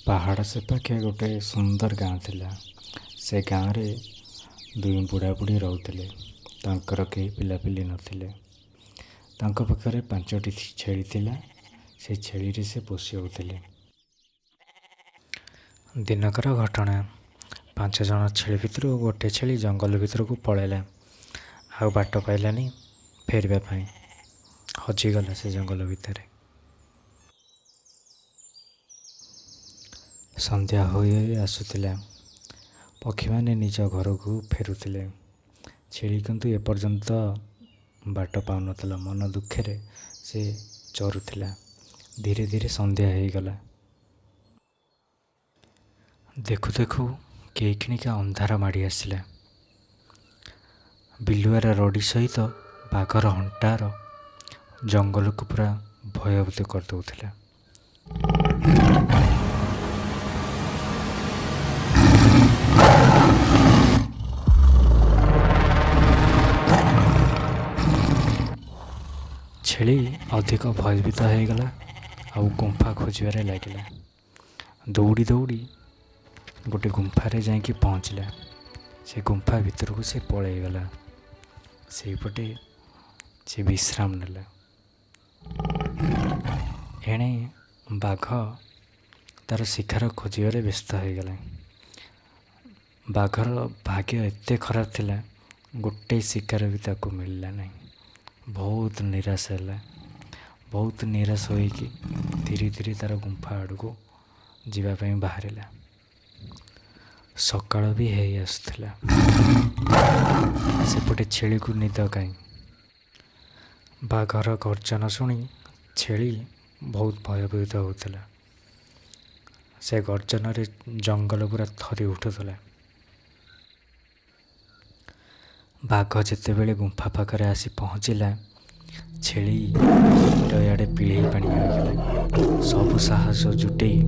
ପାହାଡ଼ ସେପାଖେ ଗୋଟେ ସୁନ୍ଦର ଗାଁ ଥିଲା। ସେ ଗାଁରେ ଦୁଇ ବୁଢ଼ା ବୁଢ଼ୀ ରହୁଥିଲେ। ତାଙ୍କର କେହି ପିଲାପିଲି ନଥିଲେ। ତାଙ୍କ ପାଖରେ ପାଞ୍ଚଟି ଛେଳି ଥିଲା। ସେ ଛେଳିରେ ସେ ପୋଷି ହେଉଥିଲେ। ଦିନକର ଘଟଣା, ପାଞ୍ଚ ଜଣ ଛେଳି ଭିତରୁ ଗୋଟେ ଛେଳି ଜଙ୍ଗଲ ଭିତରକୁ ପଳେଇଲା, ଆଉ ବାଟ ପାଇଲାନି ଫେରିବା ପାଇଁ, ହଜିଗଲା ସେ ଜଙ୍ଗଲ ଭିତରେ। ସନ୍ଧ୍ୟା ହୋଇ ହୋଇ ଆସୁଥିଲା। ପକ୍ଷୀମାନେ ନିଜ ଘରକୁ ଫେରୁଥିଲେ। ଛେଳି କିନ୍ତୁ ଏପର୍ଯ୍ୟନ୍ତ ବାଟ ପାଉନଥିଲା। ମନ ଦୁଃଖରେ ସେ ଚରୁଥିଲା। ଧୀରେ ଧୀରେ ସନ୍ଧ୍ୟା ହେଇଗଲା। ଦେଖୁ ଦେଖୁ କେଇକ୍ଷଣିକା ଅନ୍ଧାର ମାଡ଼ି ଆସିଲା। ବିଲୁଆର ରଡ଼ି ସହିତ ବାଘର ହଣ୍ଟାର ଜଙ୍ଗଲକୁ ପୁରା ଭୟଭୀତ କରିଦେଉଥିଲା। ଛେଳି ଅଧିକ ଭୟଭୀତ ହେଇଗଲା ଆଉ ଗୁମ୍ଫା ଖୋଜିବାରେ ଲାଗିଲା। ଦୌଡ଼ି ଦୌଡ଼ି ଗୋଟେ ଗୁମ୍ଫାରେ ଯାଇକି ପହଞ୍ଚିଲା। ସେ ଗୁମ୍ଫା ଭିତରକୁ ସେ ପଳେଇଗଲା। ସେଇପଟେ ସେ ବିଶ୍ରାମ ନେଲା। ଏଣେ ବାଘ ତାର ଶିକାର ଖୋଜିବାରେ ବ୍ୟସ୍ତ ହେଇଗଲା। ବାଘର ଭାଗ୍ୟ ଏତେ ଖରାପ ଥିଲା, ଗୋଟେ ଶିକାର ବି ତାକୁ ମିଳିଲା ନାହିଁ। ବହୁତ ନିରାଶ ହେଲା। ବହୁତ ନିରାଶ ହୋଇକି ଧୀରେ ଧୀରେ ତାର ଗୁମ୍ଫା ଆଡ଼କୁ ଯିବା ପାଇଁ ବାହାରିଲା। ସକାଳ ବି ହେଇ ଆସୁଥିଲା। ସେପଟେ ଛେଳିକୁ ନିଦ କାହିଁ? ବାଘର ଗର୍ଜନ ଶୁଣି ଛେଳି ବହୁତ ଭୟଭୀତ ହେଉଥିଲା। ସେ ଗର୍ଜନରେ ଜଙ୍ଗଲ ପୁରା ଥରି ଉଠୁଥିଲା। ବାଘ ଯେତେବେଳେ ଗୁମ୍ଫା ପାଖରେ ଆସି ପହଞ୍ଚିଲା, ଛେଳି ଇଆଡ଼େ ପିଳେଇ ପାଣି ହୋଇଗଲା। ସବୁ ସାହସ ଜୁଟେଇ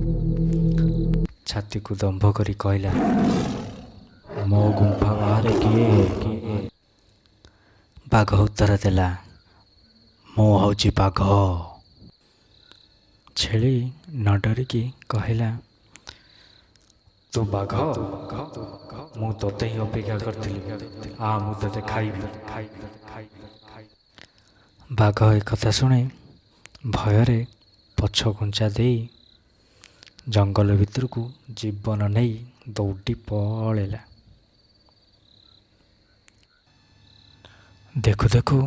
ଛାତିକୁ ଦମ୍ଭ କରି କହିଲା, ମୋ ଗୁମ୍ଫା ବାହାରେ କିଏ? ବାଘ ଉତ୍ତର ଦେଲା, ମୁଁ ହେଉଛି ବାଘ। ଛେଳି ନ ଡରିକି କହିଲା, ତୁ ବାଘ? ମୁଁ ତୋତେ ହିଁ ଅପେକ୍ଷା କରିଥିଲି। ଆ, ମୁଁ ତୋତେ ଖାଇବି। ବାଘ ଏକଥା ଶୁଣି ଭୟରେ ପଛ ଘୁଞ୍ଚା ଦେଇ ଜଙ୍ଗଲ ଭିତରକୁ ଜୀବନ ନେଇ ଦୌଡ଼ି ପଳେଇଲା। ଦେଖୁ ଦେଖୁ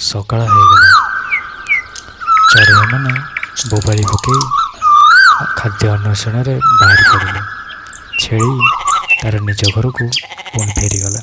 ସକାଳ ହେଇଗଲା। ଚଢ଼େଇମାନେ ବୋବାଳି ପକେଇ ଖାଦ୍ୟ ଅନ୍ୱେଷଣରେ ବାହାରି ପଡ଼ିଲେ। ଛେଳି ତାର ନିଜ ଘରକୁ ପୁଣି ଫେରିଗଲା।